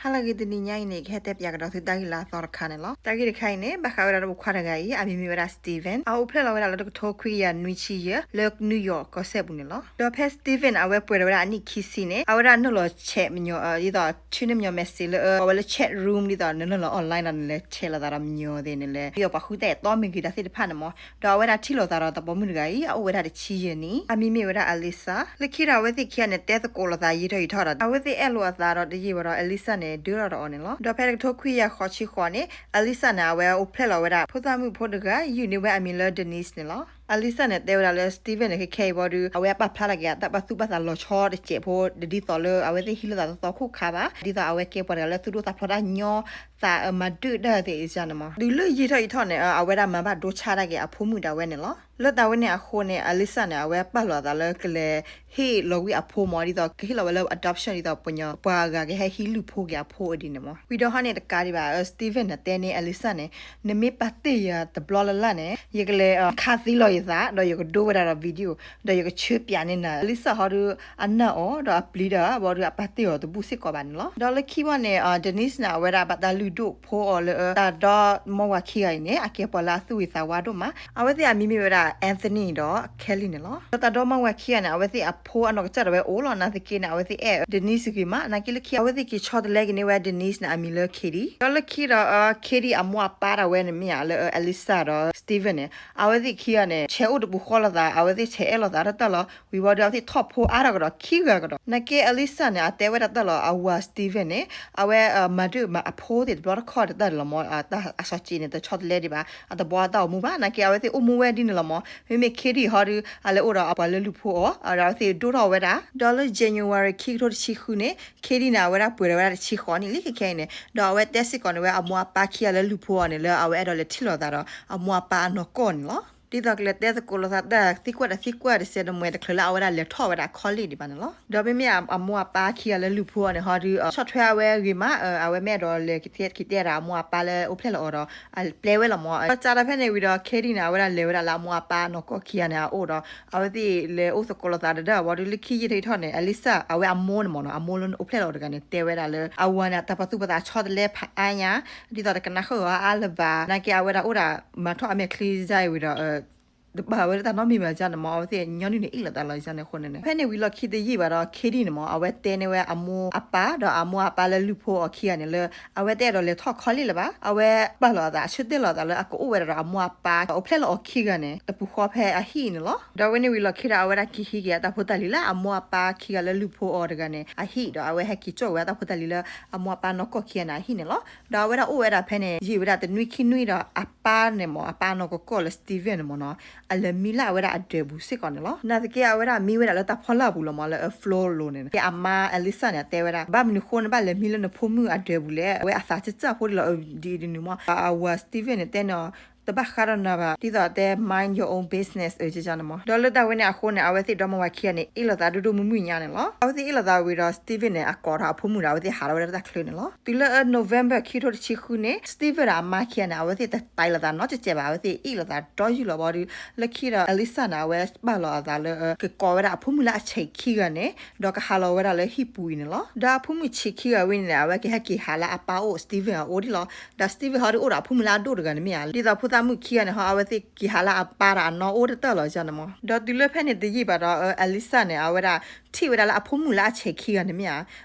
ဟါလၢအဂ့ၤ တနံၤညါအံၤန့ၣ် ကဟဲတဲပၠးကဒီးသုတၢ်ဂ့ၢ်လၢအသီတခါန့ၣ်လီၤ. တၢ်ဂ့ၢ်တခါအံၤန့ၣ် ဘၣ်ဃးဝဲဒၣ်တၢ်ပိာ်ခွါတဂၤအံၤ အမံၤမ့ၢ်ဝဲဒၣ် Steven, အအိၣ်ဖျဲၣ်လီၤဝဲဒၣ်လၢတကထိခွံကယၤနွံဆံယဲၢ် လၢ New York ကီၢ်စဲၣ်ပူၤန့ၣ်လီၤ. ဒီးဖဲ Steven အဝဲပှဲၤဒီးဝဲဒၣ်အနံၣ်ခံဆံန့ၣ် အဝဲဒၣ်နုာ်လီၤဆဲးမညီၤ ဒ်သိးဆှၢန့ၢ်မညီၤ message လၢအဝဲလၢ chat room ဒ်သိးနနုာ်လီၤ online ဒီးနလဲၤဆဲးလိာ်သးဒီးမညီၤသ့ၣ်န့ၣ်လဲၣ် ဒ်သိးပှၤဃုတၢ်အဲၣ်တီမ့ၢ်ဂ့ၤ တၢ်သ့ၣ်တဖၣ်န့ၣ်မး. ဒီးအဝဲဒၣ်ထံၣ်လိာ်သးဒီးတၢ်ပိာ်မုၣ်တဂၤအံၤ အအိၣ်ဝဲဒၣ်တဆံယဲၢ်နံၣ် အမံၤမ့ၢ်ဝဲဒၣ် Alyssa. လၢခံဒီးအဝဲသ့ၣ်ခံဂၤန့ၣ် တဲသကိးလိာ်သးယံာ်ထီၣ်ယံာ်ထီၣ်ဒီး အဝဲသ့ၣ်အဲၣ်လိာ်အသးဒီးတယံာ်ဘၣ်ဒီး Alyssa န့ၣ် ဒၢထီၣ်ဒီးအီၤန့ၣ်လီၤ. ဒီးဖဲတကထိခွံကယၤဃိးဆံဃိးန့ၣ် Alyssa န့ၣ် အဝဲအိၣ်ဖျဲၣ်လီၤဝဲဒၣ် ဖိသၣ်မုၣ်ဖိတဂၤ ယုၢ်န့ၢ်ဝဲအမံၤလၢ Denise န့ၣ်လီၤ. Alyssa န့ၣ် တဲဝဲဒၣ်လၢ Steven န့ၣ် ခဲခဲအံၤဘီဒီး အဝဲအပာ်ဖျါလီၤက့ၤအတၢ်ပာ်သူၣ်ပာ်သးလီၤဆီတစဲးဖိ ဒ်သိးလၢအဝဲသ့ၣ်ဟံးလိာ်သးသီသီခိၣ်ခါဘၣ် ဒ်သိးအဝဲကဲပှၤတဂၤလၢသူၣ်ဒိၣ်သးဖျိးတၢ်ညီ သးမၤဒုၣ်တၢ်သ့ၣ်အံၤန့ၣ်မး. တုၤလၢယံာ်ထီၣ်ယံာ်ထီၣ်န့ၣ် အဝဲဒၣ်မၤဘၣ်ဒိဆါတၢ်က့ၤအဖိမုၣ်ဒၣ်ဝဲန့ၣ်လီၤ. လၢတၢ်ဝဲန့ၣ်အဃိန့ၣ် Alyssa န့ၣ် အဝဲပာ်လီၤအသးလၢကလဲၤဟ့ၣ်လီၤကွံာ်အဖိမး ဒ်သိးကဟ့ၣ်လီၤဝဲလၢ adoption ဒ်သိးပှၤညီ ပှၤအဂၤကဟဲဟံးလုၢ်ဖိက့ၤအဖိဒ်န့ၣ်မး. ဝံၤဒီးဟီန့ၣ်တကးဒံးဘၣ် Steven န့ၣ် တဲန့ၢ် Alyssa န့ၣ် နမ့ၢ်ပာ်တ့ၢ်ယၤတဘျီလၢ်လၢ်န့ၣ် ယကလဲၤခးသံလီၤယသး ဒီးယကဒိဝဲဒၣ်ဒီး video ဒီးယကဆှၢပၠးန့ၢ်နၤ. Alyssa ဟီဒီး အနာ်အီၤ ဒီးအပျံၤတၢ် ဘီဒီးအပာ်တ့ၢ်အီၤတဘူၣ်စ့ၢ်ကီးဘၣ်န့ၣ်လီၤ. ဒီးလၢခံဘီန့ၣ် Denise န့ၣ် အဝဲဒၣ်ဘၣ်တၢ်လုၢ်ဒိၣ်ဖိအီၤလၢ တၢ်ဒီမါဝၤခံဂၤအံၤန့ၣ် အကဲပှၤလၢအသူၣ်ဂ့ၤသးဝါဒိၣ်မး. အဝဲသ့ၣ်အမံၤမ့ၢ်ဝဲဒၣ် Anthony ဒီး Kelly န့ၣ်လီၤ. ဒီးတၢ်ဒီမါဝၤခံဂၤန့ၣ် အဝဲသ့ၣ်အဖိအနီၢ်ကစၢ်ဒၣ်ဝဲအိၣ်လီၤ. နာ်သက့န့ၣ် အဝဲသ့ၣ်အဲၣ် Denise ဂ့ၤမး. နာ်က့လၢခံ အဝဲသ့ၣ်က့ၤဆီတလဲက့ၤန့ၢ်ဝဲ Denise န့ၣ် အမံၤလၢ Katie. ဒီးလၢခံဒီး Katie အမိၢ်အပၢ်ဒၣ်ဝဲန့ၣ်မ့ၢ်ဧါ လၢ Alyssa ဒီး Steven န့ၣ် အဝဲသ့ၣ်ခံဂၤန့ၣ် ဆဲးအိၣ်တပူၤဃီလိာ်သး အဝဲသ့ၣ်ဆဲးအဲၣ်လိာ်သးတၢ်တၢ်လီၤ. ဝံၤဝံၤဒီး အဝဲသ့ၣ်ထီၣ်ဖိအါထီၣ်ကဒီး ခံဂၤကဒီး. နာ်က့ Alyssa န့ၣ် အတဲဝဲဒၣ်တၢ်လီၤ အဝၤ Steven န့ၣ် အဝဲမၤဒုၣ်မၤအဖိသ့ၣ်တဘျီတခီၣ်တတၢ်လီၤမး. တၢ်အစီၤစံးန့ၣ် တဆီတလဲဒံးဘၣ်. အတဘှီအတၢ်အိၣ်မူဘၣ်. နာ်က့ အဝဲသ့ၣ်အိၣ်မူဝဲဒ်န့ၣ်လီၤမး. မ့မ့ၢ် Katie ဟီဒီး အလဲၤအိၣ်ဒီးအပှၤလၢလုၢ်ဖိအီၤ ဒီးအဝဲသ့ၣ်ဒိၣ်ထီၣ်ဝဲဒၣ်. ဒီးလၢ January ခံကထိတဆံဃုန့ၣ် Katie န့ၣ် အဝဲဒၣ်ပှဲၤဒီးဝဲဒၣ်တဆံဃိးနံၣ်လံခဲခဲအံၤန့ၣ်. ဒီးအဝဲတဲစ့ၢ်ကီးန့ၢ်ဝဲအမိၢ်အပၢ်ခံဂၤလၢလုၢ်ဖိအီၤန့ၣ် လၢအဝဲအဲၣ်ဒိးလဲၤထံၣ်လိာ်သးဒီး အမိၢ်အပၢ်အနီၢ်ကီၢ်န့ၣ်လီၤ. ဒ်သိးကလဲၤတဲသကိးလိာ်သးတၢ်သံကွၢ်တၢ်သံကွၢ်တစဲးတမှဲၤတချုးလၢ အဝဲဒၣ်လဲၤထီၣ်ဝဲဒၣ် college ဒံးဘၣ်န့ၣ်လီၤ. ဒီးမ့မ့ၢ်အမိၢ်အပၢ်ခံဂၤလၢလုၢ်ဖိအီၤန့ၣ် ဟီဒီး ဆီၣ်ထွဲအဝဲဂ့ၤမး. အဝဲမ့ၢ်အဲၣ်ဒိးလဲၤကတဲကတဲဒီးအမိၢ်အပၢ်လၢအိၣ်ဖျဲၣ်လီၤအီၤဒီး အပျဲဝဲလီၤမး. ဘၣ်ဆၣ်ဒီးဖဲန့ၣ်ဝံၤဒီး Katie န့ၣ် အဝဲဒၣ်လဲၤဝဲဒၣ်လၢအမိၢ်အပၢ်နီၢ်ကီၢ်ခံဂၤန့ၣ်အအိၣ်ဒီး အဝဲသ့ၣ်လဲၤအိၣ်သကိးလိာ်သးတဒၣ်ဝံၤဒီး လၢခံယံာ်ထီၣ်ယံာ်ထီၣ်န့ၣ် Alyssa အဝဲအမိၢ်န့ၣ်မးနီၤ အမိၢ်လၢအိၣ်ဖျဲၣ်လီၤတဂၤန့ၣ် တဲဝဲဒၣ်လၢ အဝၤန့ၣ် တၢ်ပာ်သူၣ်ပာ်သးဆီတလဲဖးအါညါ ဒ်သိးတကနၣ်ဃုာ်အီၤအါလၢၤဘၣ်. နာ်က့အဝဲဒၣ်အိၣ်ဒၣ်မၤထီၣ်အမဲာ်ချံဒ်အံၤဝံၤဒီး တဘၣ်ဝဲလၢတၢ်နီတမံၤဘၣ်န့ၣ်မး. အဝဲသ့ၣ်ညီနုၢ်န့ၣ်အ့ၣ်လိာ်သးလီၤန့ၣ်အဃိန့ၣ်န့ၣ်. ဖဲန့ၣ်ဝံၤလီၢ်ခံတယံာ်ဘၣ်ဒီး Katie န့ၣ်မး အဝဲတဲန့ၢ်ဝဲအမိၢ်အပၢ် ဒီးအမိၢ်အပၢ်လၢလုၢ်ဖိအီၤခံဂၤန့ၣ်လၢ အဝဲတအဲၣ်ဒိးလဲၤထီၣ် college လၢၤဘၣ်. အဝဲပာ်လီၤအသး ဆၢတဲာ်လီၤအသးလၢအကအိၣ်ဝဲဒၣ်ဒီးအမိၢ်အပၢ် အိၣ်ဖျဲၣ်လီၤအီၤခံဂၤန့ၣ် တပူၤဃီဖဲအဟံၣ်န့ၣ်လီၤ. ဒီးဝဲန့ၣ်ဝံၤလီၢ်ခံဒီး အဝဲဒၣ်က့ၤဟံးက့ၤအတၢ်ဖိတၢ်လံၤလၢအမိၢ်အပၢ်ခံဂၤလၢလုၢ်ဖိအီၤတဂၤန့ၣ် အဟံၣ်ဒီး အဝဲဟဲက့ၤကၠီၣ်ဝဲအတၢ်ဖိတၢ်လံၤလၢ အမိၢ်အပၢ်နီၢ်ကီၢ်ခံဂၤန့ၣ် အဟံၣ်န့ၣ်လီၤ. ဒီးအဝဲဒၣ်အိၣ်ဝဲဒၣ်ဖဲန့ၣ် ယံာ်ဝဲဒၣ်တနွံခံနွံဒီး အပၢ်န့ၣ်မး အပၢ်နီၢ်ကီၢ်လၢ Steven န့ၣ်မးနီၤ အလဲၤမံလၢအဝဲဒၣ်အဒၢးပူၤစ့ၢ်ကီးန့ၣ်လီၤ. နာ်သက့ အဝဲဒၣ်မံဝဲဒၣ်လၢတၢ်ဖီလာ်ပူၤလီၤမး လၢအ floor လိၤန့ၣ်. ကဲအမါ Alyssa န့ၣ် အတဲဝဲဒၣ် ဘၣ်မနုၤဃိနဘၣ်လဲၤမံလၢနဖိမုၣ်အဒၢးပူၤလဲၣ်. အဝဲအသးစၢ်စၢ်ဖိဒ်လီၤ ဒ်အံၤဒ်နုၤမး. အဝၤ Steven န့ၣ် တဲန့ၢ်အီၤ တဘၣ်ဃးဒီးနၤဘၣ် ဒ်သိးတဲ mind your own business န့ၣ်မး. ဒီးလၢတၢ်ဝဲန့ၣ်အဃိန့ၣ် အဝဲသ့ၣ်ဒီမါဝၤခံဂၤန့ၣ် အ့ၣ်လိာ်သးဒိၣ်ဒိၣ်မုၢ်မုၢ်ညါန့ၣ်လီၤ. အဝဲသ့ၣ်အ့ၣ်လိာ်သးဝံၤဒီး Steven န့ၣ် အကိးထီၣ်အဖိမုၣ်ဒီး အဝဲသ့ၣ်ဟးထီၣ်ဝဲဒၣ်တၢ်ချၢန့ၣ်လီၤ. တုၤလၢ November ခံကထိတဆံဃုန့ၣ် Steven ဒီးအမါခံဂၤန့ၣ် အဝဲသ့ၣ်တတဲလိာ်သးနီတစဲးဘၣ်. အဝဲသ့ၣ်အ့ၣ်လိာ်သးဒီယုၢ်လီၤဘီဒီး လၢခံဒီး Alyssa န့ၣ် အဝဲပာ်လီၤအသးလၢ ကကိးဝဲဒၣ်အဖိမုၣ်လၢအဆံးခံဂၤန့ၣ် ဒီးကဟးလီၤဝဲဒၣ်လၢဟံၣ်ပူၤအံၤန့ၣ်လီၤ. ဒီးအဖိမုၣ်ဆံးခံဂၤဝဲန့ၣ် အဝဲကဟဲက့ၤဟးလၢအပၢ်အိၣ် Steven အအိၣ်ဒ်လီၤ. ဒီး Steven ဟီဒုးအိၣ်ဒီးအဖိမုၣ်လၢအဒိၣ်တဂၤန့ၣ်မ့ၢ်ဧါ. ဒ်သိးဖိသၣ်မုၣ်ခံဂၤန့ၣ်ဟီ အဝဲသ့ၣ်က့ၤဟးလၢအပၢ်ဒီးအနီၢ်အိၣ်တတၢၢ်လီၤန့ၣ်မး. ဒီးတုၤလၢဖဲန့ၣ်တယံာ်ဘၣ်ဒီး Alyssa န့ၣ် အဝဲဒၣ်ထံၣ်ဝဲဒၣ်လၢအဖိမုၣ်လၢအဆံးခံဂၤန့ၣ်မ့ၢ်ဧါ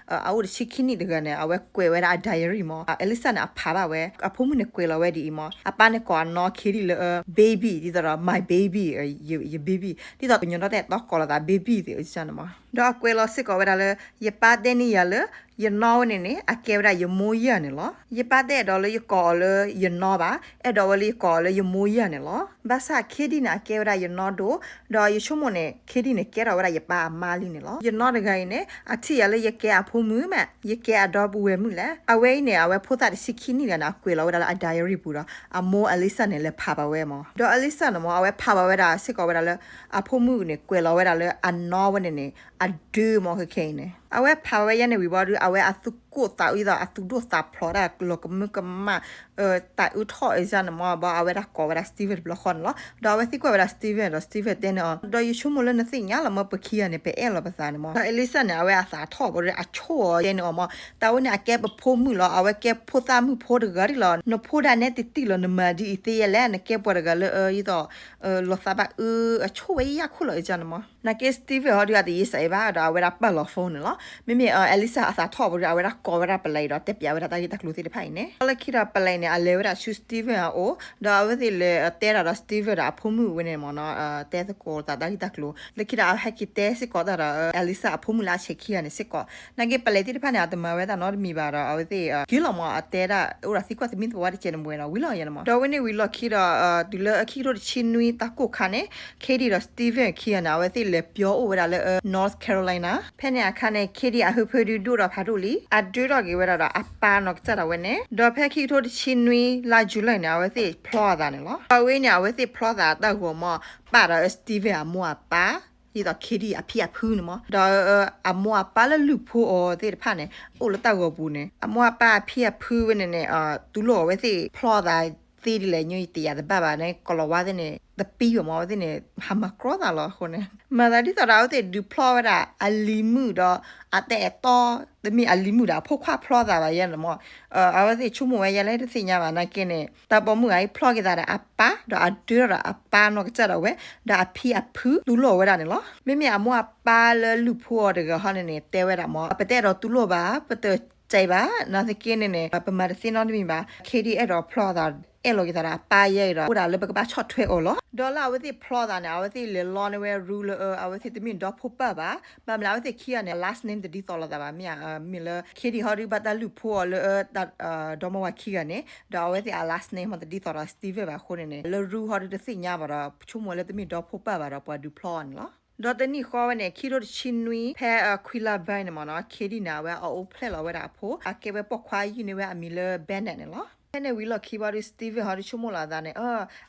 အအိၣ်တဆံခံနံၣ်တဂၤန့ၣ် အဝဲကွဲးဝဲဒၣ်အ diary မး. Alyssa န့ၣ် အဖးဘၣ်ဝဲ အဖိမုၣ်န့ၣ်ကွဲးလီၤဝဲဒ်အံၤမး. အပၢ်န့ၣ်ကိးအနီၢ် Katie လၢ baby ဒ်သိးဒီး my baby ယ baby ဒ်သိးကညီဒီတဲာ်တီကိးလိာ်သး baby သ့ၣ်န့ၣ်မး. ဒီးအကွဲးလီၤစ့ၢ်ကီးဝဲဒၣ်လၢ ယပၢ်တဲန့ၢ်ယၤလၢ ယနီၢ်ဝဲန့ၣ်န့ၣ် အကဲဝဲဒၣ်ယမိၢ်ယၤန့ၣ်လီၤ. ယပၢ်တအဲၣ်ဒိးလၢယကိးအီၤလၢယနီၢ်ဘၣ်, အဲၣ်ဒိးဝဲလၢယကိးအီၤလၢယမိၢ်ယၤန့ၣ်လီၤ. ဘၣ်ဆၣ် Katie န့ၣ် အကဲဝဲဒၣ်ယနီၢ်ဒိၣ်, ဒီးယဆိကမိၣ်န့ၣ် Katie န့ၣ် ကဲထီၣ်ဝဲဒၣ်ယပၢ်အမါလံန့ၣ်လီၤ. ယနီၢ်တဂၤအံၤန့ၣ် အထံၣ်ယၤလၢယကဲအဖိမုၣ်မး, ယကဲအဒီပုၢ်ဝဲၢ်မုၣ်လဲၣ်. အဝဲအံၤန့ၣ် အဝဲဖိသၣ်တဆံခံနံၣ်တဂၤန့ၣ် အကွဲးလီၤဝဲဒၣ်လၢအ diary ပူၤဒီး အမိၢ် Alyssa န့ၣ် လဲၤဖးဘၣ်ဝဲမး. ဒီး Alyssa န့ၣ်မး အဝဲဖးဘၣ်ဝဲဒၣ်စ့ၢ်ကီးဝဲဒၣ်လၢ အဖိမုၣ်န့ၣ် ကွဲးလီၤဝဲဒၣ်လၢအနီၢ်ဝဲန့ၣ်န့ၣ် အဒၢမး ခဲခဲအံၤန့ၣ် အဝဲဖးဝဲယဲန့ၣ်ဝံၤဘၣ်ဒီး အဝဲအသူၣ်ကိၢ်သးအုးဒ်သိး အသူၣ်ဒိၣ်သးဖျိးတၢ်လီၤကမၢကမၣ် တၢ်အုးထီၣ်အံၤန့ၣ်မ့ၢ် ဘၣ်အဝဲဒၣ်ကိးဝဲဒၣ် Steven တဘျီဃီန့ၣ်လီၤ. ဒီးအဝဲသံကွၢ်ဝဲဒၣ် Steven ဒီး Steven တဲန့ၢ်အီၤ ဒီးယဆိကမိၣ်လၢနသ့ၣ်ညါလီၤမ့ၢ် ပခံဂၤန့ၣ် ပအဲၣ်လီၤပသးန့ၣ်မ့ၢ်. ဒီး Alyssa န့ၣ် အဝဲအသးထီၣ်ဘၣ်ဒီး အဆိၣ်အီၤ တဲန့ၢ်အီၤမ့ၢ် တၢ်ဝဲန့ၣ် အကဲပဖိမုၣ်လီၤ, အဝဲကဲဖိသၣ်မုၣ်ဖိတဂၤဒ်လီၤ. နဖိဒၣ်နဲတံၢ်တံၢ်လီၤ နမၤဒ်အံၤသ့ယဲလဲၣ်, နကဲပှၤတဂၤလၢ ဒ်သိး လီၤသးဘၣ်အၢ အဆိၣ်ဝဲယၢ်ခိၣ်လီၤ အံၤန့ၣ်မ့ၢ်. နာ်က့ Steven ဟီဒုး အတယံာ်စၢ်အံၤဘၣ် ဒီးအဝဲဒၣ်ပာ်လီၤ phone န့ၣ်လီၤ. မ့မ့ၢ် Alyssa အသးထီၣ်ဘၣ်ဒီး အဝဲဒၣ်ကိးဝဲဒၣ် Blake ဒီးတဲပၠးဝဲဒၣ်တၢ်ဂ့ၢ်တၢ်ကျိၤသ့ၣ်တဖၣ်အံၤန့ၣ် လၢခံဒီး Blake န့ၣ် အလဲၤဝဲဒၣ်ဆူ Steven အအိၣ် ဒီးအဝဲသ့ၣ်လဲၤတဲတၢ်ဒီး Steven ဒီးအဖိမုၣ်ဝဲန့ၣ်မ့ၢ်နီၤ တဲသကိးသးတၢ်ဂ့ၢ်တၢ်ကျိၤ လၢခံဒီး အဟဲက့ၤတဲစ့ၢ်ကီးတၢ်ဒီး Alyssa အဖိမုၣ်လၢအဆဲးခံဂၤန့ၣ်စ့ၢ်ကီး. နာ်က့ Blake သ့ၣ်တဖၣ်န့ၣ် အတမၤဝဲတၢ်နီတမံၤဘၣ်ဒီး အဝဲသ့ၣ်က့ၤလီၤမ့ၢ် အတဲဒၣ်အိၣ်ဒီးသံကွၢ်သမံသမိးတကဲးန့ၣ်မ့ၢ်နီၤ ဝံၤလီၤယဲန့ၣ်မ့ၢ်. ဒီးဝဲန့ၣ်ဝံၤလီၢ်ခံဒီး တုၤလၢခံကထိတဆံနွံတၢ်ကိၢ်ခါန့ၣ် Katie ဒီး Steven ခံဂၤန့ၣ် အဝဲသ့ၣ်လဲၤပၠီအိၣ်ဝဲဒၣ်လၢ North Carolina ဖဲန့ၣ်အခါန့ၣ် Katie အဟၢဖၢဒုးဒိၣ်ဒီးဖးဒိၣ်လံ အဒၢထီၣ်က့ၤဝဲဒၣ်ဒီးအပၢ်နီၢ်ကစၢ်ဒၣ်ဝဲန့ၣ်. ဒီးဖဲခံကထိတဆံနွံလါ July န့ၣ် အဝဲသ့ၣ်ဖျီအသးန့ၣ်လီၤ. ဒီးအဝဲန့ၣ် အဝဲသ့ၣ်ဖျီသးတၢ်ဂီၤမ့ၢ် ပာ်ဒီး Steven အမိၢ်အပၢ် ဒ်သိး Katie အဖံအဖုန့ၣ်မ့ၢ်. ဒီးအမိၢ်အပၢ်လၢလုၢ်ဖိအီၤသ့ၣ်တဖၣ်န့ၣ် အိၣ်လၢတၢ်ဂီၤပူၤန့ၣ် အမိၢ်အပၢ်အဖံအဖုဝဲန့ၣ်န့ၣ် တူၢ်လိာ်အဝဲသ့ၣ်ဖျီသးသ့ဒ်လဲၣ် ညီယတယာ်တဘၣ်ဘၣ်န့ၣ် ကိၤလၤဝါသ့ၣ်န့ၣ် တပံဘၣ်မ့ၢ် အဝဲသ့ၣ်န့ၣ် ဟးမၤကြီသးလီၤအဃိန့ၣ် မၤသးဒ်သိးဒီးအဝဲသ့ၣ်ဒုးဖျီဝဲဒၣ်အလံၤမုၣ်ဒီး အတၢ်အဲၣ်တီ တမ့ၢ်အလံၤမုၣ်ဒီးအဖိခွါဖျီသးဘၣ်ယဲန့ၣ်မ့ၢ်. အဝဲသ့ၣ်ဆိကမိၣ်ဝဲယဲလၢတသ့ၣ်ညါဘၣ်နာ်က့န့ၣ် တၢ်ပိာ်မုၣ်အံၤဖျီက့ၤသးဒီးအပၢ် ဒီးအဒၢထီၣ်ဒီးအပၢ်နီၢ်ကစၢ်ဒၣ်ဝဲ ဒီးအဖံအဖုတူၢ်လိာ်ဝဲဒၣ်န့ၣ်လီၤ. မ့မ့ၢ်အမိၢ်အပၢ်လၢလုၢ်ဖိအီၤတဂၤဟီန့ၣ်န့ၣ် တဲဝဲဒၣ်မ့ၢ် ပတအဲၣ်ဒိးတူၢ်လိာ်ဘၣ် ပတစဲးဘၣ် နာ်သက့န့ၣ်န့ၣ် ပမၤတသ့နီတမံၤဘၣ် Katie အဲၣ်ဒိးဖျီသး အဲၣ်လီၤက့ၤသးဒီးအပၢ်ယဲအံၤဒီး အိၣ်ဒၣ်လၢပကဘၣ်ဆီၣ်ထွဲအီၤလီၤ. ဒီးလၢအဝဲသ့ၣ်ဖျီသးန့ၣ် အဝဲသ့ၣ်လဲၤလီန့ၢ်ဝဲ rule လၢအဝဲသ့ၣ်တမ့ၢ်ဒီဖိပၢ်ဘၣ်. ဘၣ်မနုၤအဝဲသ့ၣ်ခံဂၤန့ၣ် last name တဒ်သိးလိာ်သးဘၣ် မ့ၢ်ဧါ. မ့ၢ်လၢ Katie ဟီဒုးဘၣ်တၢ်လုၢ်ဖိအီၤလၢ ဒီမါဝၤခံဂၤန့ၣ် ဒီးအဝဲသ့ၣ်အ last name မ့ၢ်တဒ်သိးဒီး Steven ဘၣ်အဃိန့ၣ်န့ၣ် လၢ rule ဟီဒုးတသ့ၣ်ညါဘၣ်ဒီး ဆိကမိၣ်လၢတမ့ၢ်ဒီဖိပၢ်ဘၣ်ဒီးပှၤဒုးဖျီအီၤန့ၣ်လီၤ. ဒီးတနံၣ်ဃီဝဲန့ၣ် ခံကထိတဆံနွံ ဖဲ Queen လါဘဲန့ၣ်မ့ၢ်နီၤ Katie န့ၣ် အဝဲအအိၣ်ဖျဲၣ်လီၤဝဲဒၣ်အဖိ အကဲဝဲပိာ်ခွါယုၢ်န့ၢ်ဝဲအမံၤလၢ Bennett န့ၣ်လီၤ. ဖဲန့ၣ်ဝံၤလီၢ်ခံဘၣ်ဒီး Steven ဟီဒုးဆိကမိၣ်လီၤအသးန့ၣ်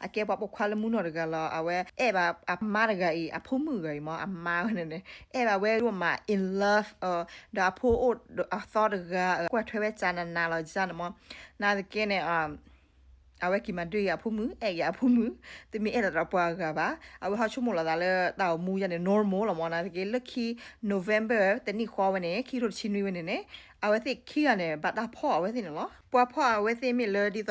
အကဲပှၤပိာ်ခွါလၢမုၢ်နီၢ်တဂၤလီၤ အဝဲအဲၣ်ဘၣ်အမါတဂၤအံၤ အဖိမုၣ်တဂၤအံၤမ့ၢ် အမါဝဲန့ၣ်န့ၣ် အဲၣ်ဘၣ်ဝဲဒိၣ်မး in love ဒီးအဖိအိၣ်အသီတဂၤ ကွၢ်ထွဲဝဲကနးနးလီၤကန့ၣ်မ့ၢ် နာ်သက့န့ၣ် အဝဲက့ၤမၤဒုးအဖိမုၣ် အဲၣ်အဖိမုၣ် တမ့ၢ်အဲၣ်ဒိးဒီးပှၤဂၤဘၣ်. အဝဲဟီဆိကမိၣ်လီၤသးလၢတၢ်အိၣ်မူယါန့ၣ် normal လီၤမ့ၢ် နာ်သက့လၢခံ November တနံၣ်ဃီဝဲန့ၣ် ခံကထိတဆံနွံဝဲန့ၣ်န့ၣ် အဝဲသ့ၣ်ခံဂၤန့ၣ် ဘၣ်တၢ်ဖီၣ်အဝဲသ့ၣ်န့ၣ်လီၤ. ပှၤဖီၣ်အဝဲသ့ၣ်မ့ၢ်လၢဒ်သိးဒီး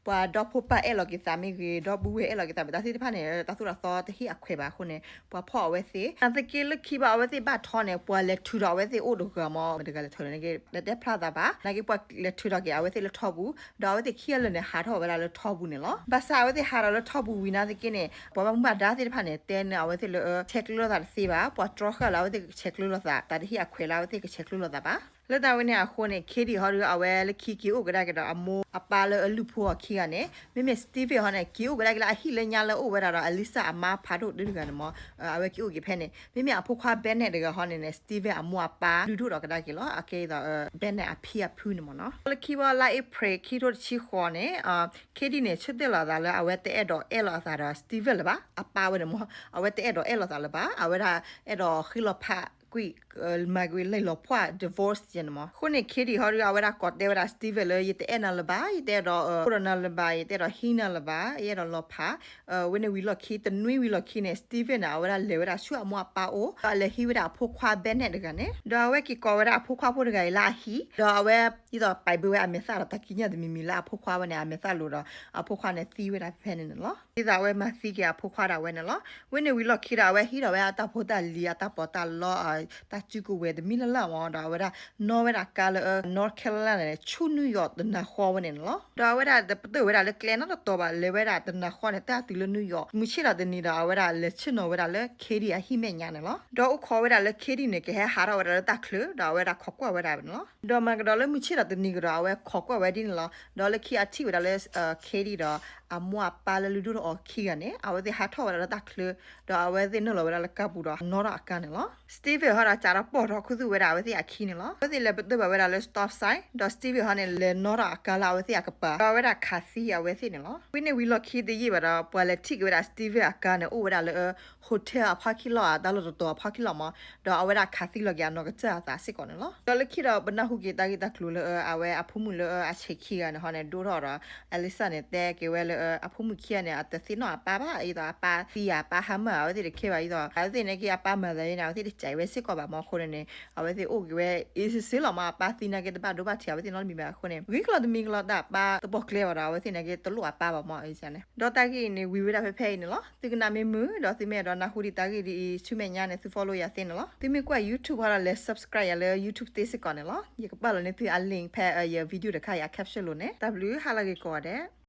ပှၤဒီဖိပၢ်အဲၣ်လီၤက့ၤသးမ့ၢ်ဂ့ၤ ဒီပုၢ်ဝဲၢ်အဲၣ်လီၤက့ၤသးမ့ၢ် တၢ်သ့ၣ်တဖၣ်န့ၣ် တၢ်သိၣ်တၢ်သီတဟ့ၣ်အခွဲးဘၣ်အဃိန့ၣ် ပှၤဖီၣ်အဝဲသ့ၣ် နာ်သက့လၢခံဘၣ်အဝဲသ့ၣ်ဘၣ်ထီန့ၣ် ပှၤလဲၤထုးဒီးအဝဲသ့ၣ်အိၣ်တဂၤမ့ၢ် မတၤတဂၤလဲၤထုးန့ၣ် လဲၤတဲဖျါသးဘၣ် နာ်သက့ပှၤလဲၤထုးထီၣ်က့ၤအဝဲသ့ၣ်လၢထီပူၤ ဒီးအဝဲသ့ၣ်ခံဂၤလၢာ်န့ၣ် ဟးထီၣ်ဝဲဒၣ်လၢထီပူၤန့ၣ်လီၤ. ဘၣ်ဆၣ်အဝဲသ့ၣ်ဟးထီၣ်လၢထီပူၤဝံၤနာ်သက့န့ၣ် ပှၤဘၣ်မူဘၣ်ဒါသ့ၣ်တဖၣ်န့ၣ် တဲန့ၢ်အဝဲသ့ၣ်လၢ ဆဲးကျၢလိာ်သးတသ့ဘၣ် ပှၤတြီဃာ်လၢအဝဲသ့ၣ်ကဆဲးကျၢလိာ်သး တၢ်တဟ့ၣ်အခွဲးလၢအဝဲသ့ၣ်ကဆဲးကျၢလိာ်သးဘၣ်. လၢတၢ်ဝဲန့ၣ်အဃိန့ၣ် Katie ဟီဒုး အဝဲလၢခံက့ၤအိၣ်ကဒါက့ၤဒီးအမိၢ်အပၢ်လၢအလုၢ်ဖိအီၤခံဂၤန့ၣ် မ့မ့ၢ် Steven ဟီန့ၣ် က့ၤအိၣ်ကဒါက့ၤလၢအဟံၣ်လၢညါလၢအိၣ်ဝဲဒၣ်ဒီး Alyssa အမါဖးဒိၣ်တဂၤန့ၣ်မ့ၢ် အဝဲက့ၤအိၣ်က့ၤဖဲန့ၣ် မ့မ့ၢ်အဖိခွါ Bennett တဂၤဟီန့ၣ်န့ၣ် Steven အမိၢ်အပၢ်လုၢ်ဒိၣ်ထီၣ်ကဒါက့ၤလီၤ အကဲဒ်သိး Bennett အဖံအဖုန့ၣ်မ့ၢ်နီၤ. လၢခံဘၣ်လါအ့ဖြ့ၣ် ခံကထိတဆံဃိးန့ၣ် Katie န့ၣ် ဆၢတဲာ်လီၤအသးလၢအဝဲတအဲၣ်ဒိးအဲၣ်လီၤအသးဒီး Steven လၢၤဘၣ် အပၢ်ဝဲန့ၣ်မ့ၢ် အဝဲတအဲၣ်ဒိးအဲၣ်လီၤသးလၢၤဘၣ် အဝဲဒၣ်အဲၣ်ဒိးဃ့လီၤဖးကွံာ် မၤကွံာ်လံာ်လီၤဖှၣ် divorce ယဲန့ၣ်မ့ၢ်. အဃိန့ၣ် Katie ဟီဒုး အဝဲဒၣ်ကိးတဲဝဲဒၣ် Steven လၢ ယတအဲၣ်နၤလၢၤဘၣ် ယတအဲၣ်ဒိးအိၣ်ဒီးနၤလၢၤဘၣ် ယတအဲၣ်ဒိးဟံးနၤလၢၤဘၣ် ယအဲၣ်ဒိးလီၤဖး ဝဲန့ၣ်ဝံၤလီၢ်ခံ တနွံဝံၤလီၢ်ခံန့ၣ် Steven န့ၣ် အဝဲဒၣ်လဲၤဝဲဒၣ်ဆူအမိၢ်အပၢ်အိၣ် ဒီးအလဲၤဟံးဝဲဒၣ်အဖိခွါ Bennett တဂၤန့ၣ် ဒီးအဝဲက့ၤကိးဝဲဒၣ်အဖိခွါဖိတဂၤအံၤလၢအဟံၣ် ဒီးအဝဲ ဒ်သိးပာ်ဘၢဝဲအမဲာ်သၣ်ဒီးတၢ်ကံးညာ်တမံၤမံၤလၢအဖိခွါဝဲန့ၣ် အမဲာ်သၣ်လိၤဒီး အဖိခွါန့ၣ်သံဝဲဒၣ်ဖဲန့ၣ်န့ၣ်လီၤ. ဒ်သိးအဝဲမၤသံက့ၤအဖိခွါဒၣ်ဝဲန့ၣ်လီၤ. ဝဲန့ၣ်ဝံၤလီၢ်ခံဒီး အဝဲဟံးထီၣ်ဝဲအတၢ်ဖိတၢ်လံၤ အတၢ်ပီးတၢ်လီ တၢ်စုကဝဲၤတမံၤလၢ်လၢ်မ့ၢ်ဒီး အဝဲဒၣ်နီၣ်ဝဲဒၣ်ကါလၢ North Carolina န့ၣ် ဆူ New York တနၤဃီဝဲန့ၣ်န့ၣ်လီၤ. ဒီးအဝဲဒၣ်တပတုာ်ဝဲဒၣ်လၢကျဲနီတတီၤဘၣ် လဲၤဝဲဒၣ်တနၤဃီန့ၣ် တၢ်တုၤလၢ New York မုၢ်ဆ့ၣ်ဒီးတနံၤဒီး အဝဲဒၣ်လဲၤဆ့ၣ်နီၤဝဲဒၣ်လၢ Katie အဟံၣ်မဲာ်ညါန့ၣ်လီၤ. ဒီးအိၣ်ခိးဝဲဒၣ်လၢ Katie န့ၣ် ကဟဲဟးထီၣ်ဝဲဒၣ်လၢတၢ်ချၢ ဒီးအဝဲဒၣ်ခိးကွၢ်ဝဲဒၣ်န့ၣ်လီၤ. ဒီးမၤကဒီးလၢမုၢ်ဆ့ၣ်ဒီးတနံၤကဒီး အဝဲခိးကွၢ်ဝဲဒ်န့ၣ်လီၤ. ဒီးလၢခံအထံၣ်ဝဲဒၣ်လၢ Katie ဒီး အမိၢ်အပၢ်လၢလုၢ်ဒိၣ်ထီၣ်အီၤခံဂၤန့ၣ် အဝဲသ့ၣ်ဟးထီၣ်ဝဲဒၣ်လၢတၢ်ချၢ ဒီးအဝဲသ့ၣ်နုာ်လီၤဝဲဒၣ်လၢကါပူၤဒီးနီၣ်ထီၣ်အကါန့ၣ်လီၤ. Steven ဒီးဟီဒီးစးထီၣ်ပိာ်ထီၣ်ခူသူၣ်ဝဲဒၣ်အဝဲသ့ၣ်အခံန့ၣ်လီၤ. အဝဲသ့ၣ်လဲၤပတုာ်ဘၣ်ဝဲဒၣ်လၢ stop sign ဒီး Steven ဟီန့ၣ် လဲၤနီၣ်ထီၣ်အကါလၢအဝဲသ့ၣ်အကပၤ ဒီးအဝဲဒၣ်ခးသံအဝဲသ့ၣ်န့ၣ်လီၤ. ဝံၤန့ၣ်ဝံၤလီၢ်ခံတယံာ်ဘၣ်ဒီး ပှၤလဲၤထံၣ်က့ၤဝဲဒၣ် Steven အကါန့ၣ် အိၣ်ဝဲဒၣ်လၢ hotel အ parking lot တၢ်လီၢ်တတီၤအ parking lot မး, ဒီးအဝဲဒၣ်ခးသံလီၤက့ၤအနီၢ်ကစၢ်အသးစ့ၢ်ကီးန့ၣ်လီၤ. ဒီးလၢခံဒီးပနၢ်ဟူက့ၤတၢ်ဂ့ၢ်တၢ်ကျိၤလၢ အဝဲအဖိမုၣ်လၢအဆံးခံဂၤန့ၣ်ဟီန့ၣ် ဒိၣ်ထီၣ်ဒီး Alyssa န့ၣ် တဲက့ၤဝဲလၢ အဖိမုၣ်ခံဂၤန့ၣ် အတသ့ၣ်နီၣ်အပၢ်ဘၣ်, ဒ်သိးအပၢ်သံဧါ အပၢ်ဟါမၢ်ဧါ အဝဲသ့ၣ်တခဲဘၣ်, ဒ်သိးအဝဲသ့ၣ်န့ၣ်က့ အပၢ်မၤသးန့ၣ် အဝဲသ့ၣ်တစံးဝဲစ့ၢ်ကီးဘၣ်မး. အဃိန့ၣ်န့ၣ် အဝဲသ့ၣ်အိၣ်က့ၤဝဲ အ့စ့စ့လီၤမး, အပၢ်သံနာ်က့တဘၣ်ဒိဘၣ်ထံး အဝဲသ့ၣ်နီတမံၤဘၣ်. အဃိန့ၣ် ဂ့ၤကလီၤတမံၤကလီၤတၢ် အပၢ်တပိာ်ကျဲဘၣ်ဒီး အဝဲသ့ၣ်နာ်က့တလိၣ်အပၢ်ဘၣ်မး အ့န့ၣ်. ဒီးတၢ်ဂ့ၢ်အံၤန့ၣ် ဝံၤဝဲဒၣ်ဖဲဖဲအံၤန့ၣ်လီၤ. သုကနၣ်မ့ၢ်မုာ်ဒီး သုမ့ၢ်အဲၣ်ဒိးနၢ်ဟူဒံးတၢ်ဂ့ၢ်ဒ်အံၤ ဆူမဲာ်ညါန့ၣ် သု follow ယၤသ့န့ၣ်လီၤ. သုမ့ၢ်ကွၢ် YouTube ဟီဒီး လဲၤ subscribe ယၤလၢ YouTube သ့စ့ၢ်ကီးန့ၣ်လီၤ. ယကပာ်လီၤန့ၢ်သုအ link ဖဲယ video တခါ ယ caption လိၤန့ၣ်. တၢ်ဘျုး ဟါလၢဂ့ၤကိးဂၤဒဲး.